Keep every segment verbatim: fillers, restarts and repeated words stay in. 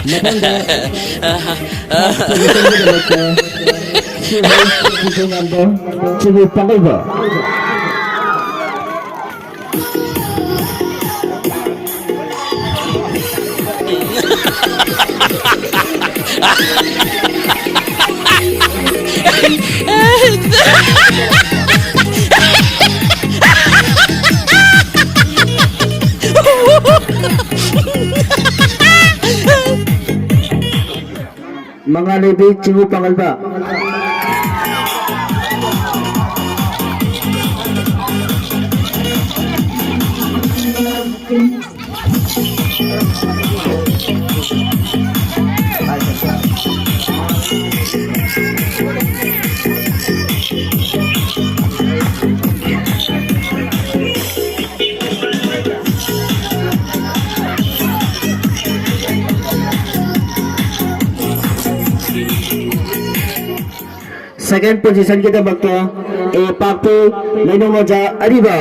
ꯃꯊꯪꯗ position ꯒꯤꯗꯃꯛꯇ ꯁꯤ ꯍꯩ ꯄꯨꯊꯣꯛ ꯉꯝꯕ ꯁꯤꯕꯨ ꯄꯥꯡꯒꯜꯕ꯫ ꯃꯉꯥꯜꯂꯩꯕꯤ ꯆꯤꯡꯉꯨ ꯄꯥꯡꯒꯜꯕ꯫ Second position ꯒꯤꯗꯃꯛꯇ ꯑꯦ ꯄꯥꯛꯄꯤ ꯂꯩꯅꯨꯡ ꯑꯣꯖꯥ ꯑꯔꯤꯕ꯫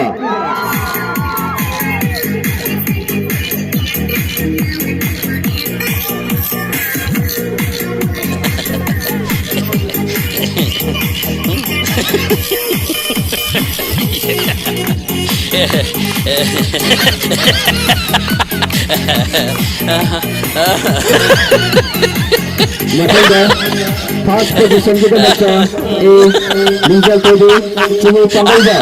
ꯃꯊꯪꯗ first position ꯒꯤꯗꯃꯛꯇ ꯑꯦ ꯂꯤꯡꯖꯦꯜ ꯊꯣꯏꯕꯤ ꯆꯤꯡꯉꯨ ꯄꯥꯡꯒꯜꯕ꯫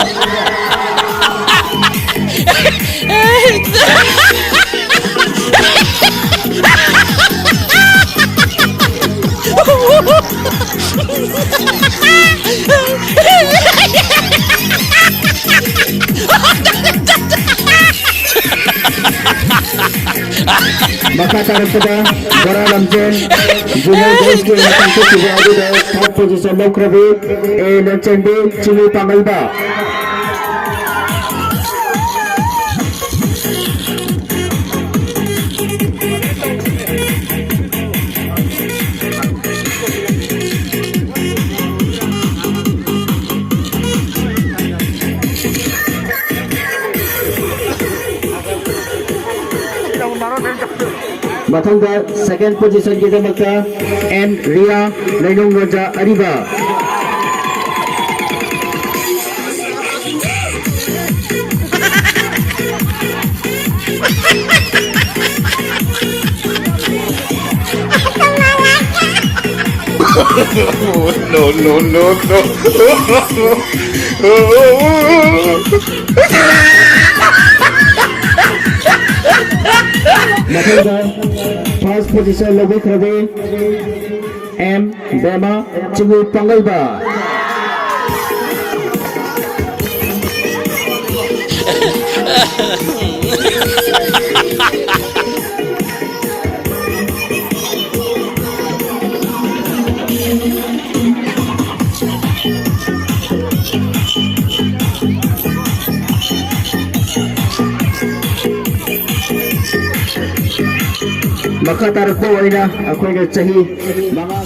ꯃꯈꯥ ꯇꯥꯔꯛꯄꯗ ꯕꯣꯔꯥ ꯂꯝꯖꯦꯟ junior girls ꯀꯤ ꯑꯣꯏꯅ ꯄꯥꯡꯊꯣꯛꯈꯤꯕ ꯑꯗꯨꯗ third position ꯂꯧꯈ꯭ꯔꯕꯤ ꯑꯦ ꯂꯟꯆꯦꯟꯕꯤ ꯆꯤꯡꯉꯨ ꯄꯥꯡꯒꯜꯕ꯫ ꯃꯊꯪꯗ second positionꯒꯤꯗꯃꯛꯇ ꯑꯦꯟ ꯔꯤꯌꯥ, ꯂꯩꯅꯨꯡ ꯔꯣꯖꯥ ꯑꯔꯤꯕ꯫ No, no, no, no. ꯃꯊꯪꯗ first position ꯂꯧꯕꯤꯈ꯭ꯔꯕꯤ ꯑꯦꯝ ꯕꯦꯃꯥ, ꯆꯤꯡꯉꯨ ꯄꯥꯡꯒꯩꯕ꯫ ꯃꯈꯥ ꯇꯥꯔꯛꯄ ꯑꯣꯏꯅ ꯑꯩꯈꯣꯏꯅ ꯆꯍꯤ ꯃꯉꯥ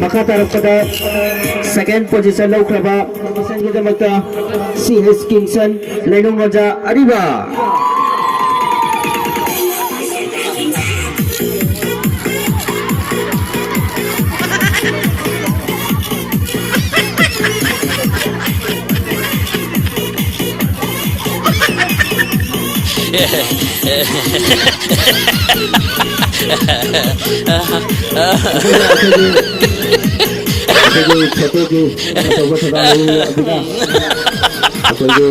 ꯃꯈꯥ ꯇꯥꯔꯛꯄꯗ second position ꯂꯧꯈ꯭ꯔꯕ ꯒꯤꯗꯃꯛꯇ C S Kingson, ꯂꯩꯅꯨꯡ ꯔꯣꯖꯥ ꯑꯔꯤꯕ꯫ ꯑꯩꯈꯣꯏꯒꯤ ꯐꯣꯇꯣꯒꯤ ꯑꯆꯧꯕ ꯊꯧꯗꯥꯡ ꯂꯧꯔꯤꯕ ꯑꯗꯨꯅ ꯑꯩꯈꯣꯏꯒꯤ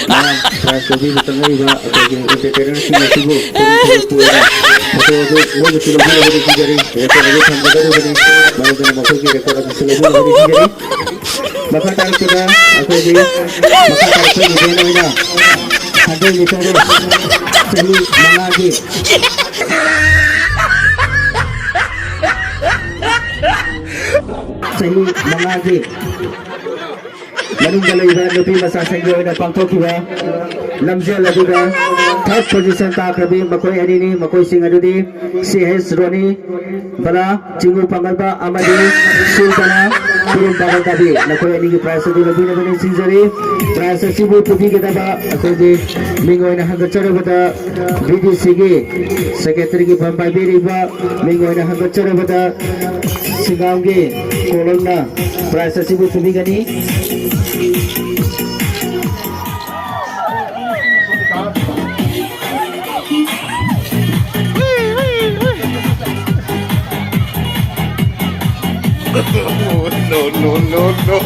ꯉꯔꯥꯡ prize ꯂꯧꯕꯤꯕ ꯆꯪꯂꯛꯏꯕ ꯑꯩꯈꯣꯏꯒꯤ entertainerꯁꯤꯡ ꯑꯁꯤꯕꯨ ꯄꯨꯛꯅꯤꯡ ꯊꯧꯒꯠꯄ ꯑꯣꯏꯅ ꯐꯣꯇꯣ ꯑꯗꯨ ꯃꯣꯏꯅꯁꯨ ꯂꯧꯕꯤꯅꯕꯗꯤ ꯈꯪꯖꯔꯤ, record ꯑꯗꯨ ꯊꯝꯒꯗꯧꯔꯤꯕꯅꯤ꯫ ꯃꯔꯝ ꯑꯗꯨꯅ ꯃꯈꯣꯏꯒꯤ record ꯑꯗꯨꯁꯨ ꯂꯧꯕꯤꯅꯕꯗꯤ ꯈꯪꯖꯔꯤ꯫ ꯃꯈꯥ ꯇꯥꯔꯛꯄꯗ ꯑꯩꯈꯣꯏꯒꯤ ꯃꯈꯥ ꯇꯥꯔꯛꯄ event ꯑꯣꯏꯅ hundred meter race ꯆꯍꯤ ꯃꯉꯥꯒꯤ ꯆꯍꯤ ꯃꯉꯥꯒꯤ ꯃꯅꯨꯡꯗ ꯂꯩꯕ ꯅꯨꯄꯤ ꯃꯆꯥꯁꯤꯡꯒꯤ ꯑꯣꯏꯅ ꯄꯥꯡꯊꯣꯛꯈꯤꯕ ꯂꯝꯖꯦꯜ ꯑꯗꯨꯗ ꯊꯥꯔꯠ ꯄꯣꯖꯤꯁꯟ ꯇꯥꯈ꯭ꯔꯕꯤ ꯃꯈꯣꯏ ꯑꯅꯤꯅꯤ꯫ ꯃꯈꯣꯏꯁꯤꯡ ꯑꯗꯨꯗꯤ ꯁꯤ ꯑꯩꯆ ꯔꯣꯅꯤ ꯕꯂꯥ, ꯆꯤꯡꯉꯨ ꯄꯥꯡꯒꯜꯕ, ꯑꯃꯗꯤ ꯁꯨꯜꯇꯅꯥ, ꯀꯨꯔꯨꯝ ꯄꯥꯡꯒꯜ ꯀꯥꯕꯤ꯫ ꯅꯈꯣꯏ ꯑꯅꯤꯒꯤ ꯄ꯭ꯔꯥꯏꯖ ꯑꯗꯨ ꯂꯧꯕꯤꯅꯕ ꯅꯤꯡꯁꯤꯡꯖꯔꯤ꯫ ꯄ꯭ꯔꯥꯏꯖ ꯑꯁꯤꯕꯨ ꯄꯨꯕꯤꯒꯗꯕ ꯑꯩꯈꯣꯏꯒꯤ ꯃꯤꯡ ꯑꯣꯏꯅ ꯍꯪꯒꯠꯆꯔꯕꯗ ꯕꯤ ꯗꯤ ꯁꯤꯒꯤ ꯁꯦꯀ꯭ꯔꯦꯇꯔꯤꯒꯤ ꯐꯝ ꯄꯥꯏꯕꯤꯔꯤꯕ ꯃꯤꯡ ꯑꯣꯏꯅ ꯍꯪꯒꯠꯆꯔꯕꯗ ꯁꯤꯡꯒꯥꯝꯒꯤ ꯀꯣꯂꯣꯝꯅ ꯄ꯭ꯔꯥꯏꯖ ꯑꯁꯤꯕꯨ ꯄꯨꯕꯤꯒꯅꯤ꯫ No, no, no, no.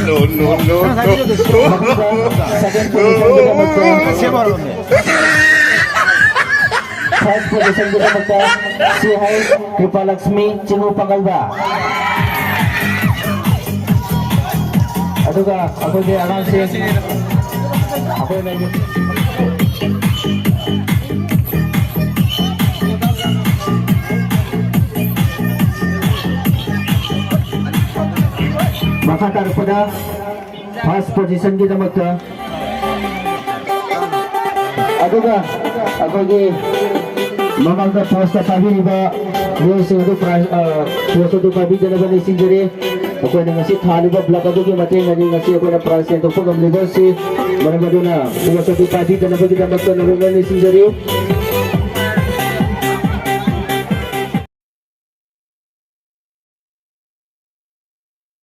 No, no, no, no. ꯃꯊꯪꯗ ꯁꯦꯀꯦꯟ ꯄꯣꯖꯤꯁꯟꯒꯤꯗꯃꯛꯇ, ꯐꯥꯔꯁ ꯄꯣꯖꯤꯁꯟꯒꯤꯗꯃꯛꯇ ꯁꯤ ꯍꯩꯆ ꯀ꯭ꯔꯤꯄꯥꯂꯛꯁꯃꯤ ꯆꯤꯡꯉꯨ ꯄꯥꯡꯒꯜꯕ꯫ ꯑꯗꯨꯒ ꯑꯩꯈꯣꯏꯒꯤ ꯑꯉꯥꯡꯁꯤꯡ, ꯑꯩꯈꯣꯏ ꯂꯩꯔꯤ꯫ ꯃꯈꯥ ꯇꯥꯔꯛꯄꯗ ꯐꯥꯔꯁ ꯄꯣꯖꯤꯁꯟꯒꯤꯗꯃꯛꯇ, ꯑꯗꯨꯒ ꯑꯩꯈꯣꯏꯒꯤ ꯃꯃꯥꯡꯗ ꯄꯣꯁꯇ ꯄꯥꯏꯕꯤꯔꯤꯕ ꯃꯤꯑꯣꯏꯁꯤꯡ ꯑꯗꯨ ꯄ꯭ꯔꯥꯏꯖ, ꯑ, ꯄꯣꯁ ꯑꯗꯨ ꯄꯥꯏꯕꯤꯗꯅꯕ ꯅꯤꯡꯁꯤꯡꯖꯔꯤ꯫ ꯑꯩꯈꯣꯏꯅ ꯉꯁꯤ ꯊꯥꯜꯂꯤꯕ ꯕ꯭ꯂꯕ ꯑꯗꯨꯒꯤ ꯃꯇꯦꯡꯅꯅꯤ ꯉꯁꯤ ꯑꯩꯈꯣꯏꯅ ꯄ꯭ꯔꯥꯏꯖ ꯌꯦꯟꯊꯣꯛꯄ ꯉꯝꯂꯤꯕ ꯑꯁꯤ꯫ ꯃꯔꯝ ꯑꯗꯨꯅ ꯄꯣꯁ ꯑꯗꯨ ꯄꯥꯏꯕꯤꯗꯅꯕꯒꯤꯗꯃꯛꯇ ꯅꯧꯅ ꯅꯤꯡꯁꯤꯡꯖꯔꯤ꯫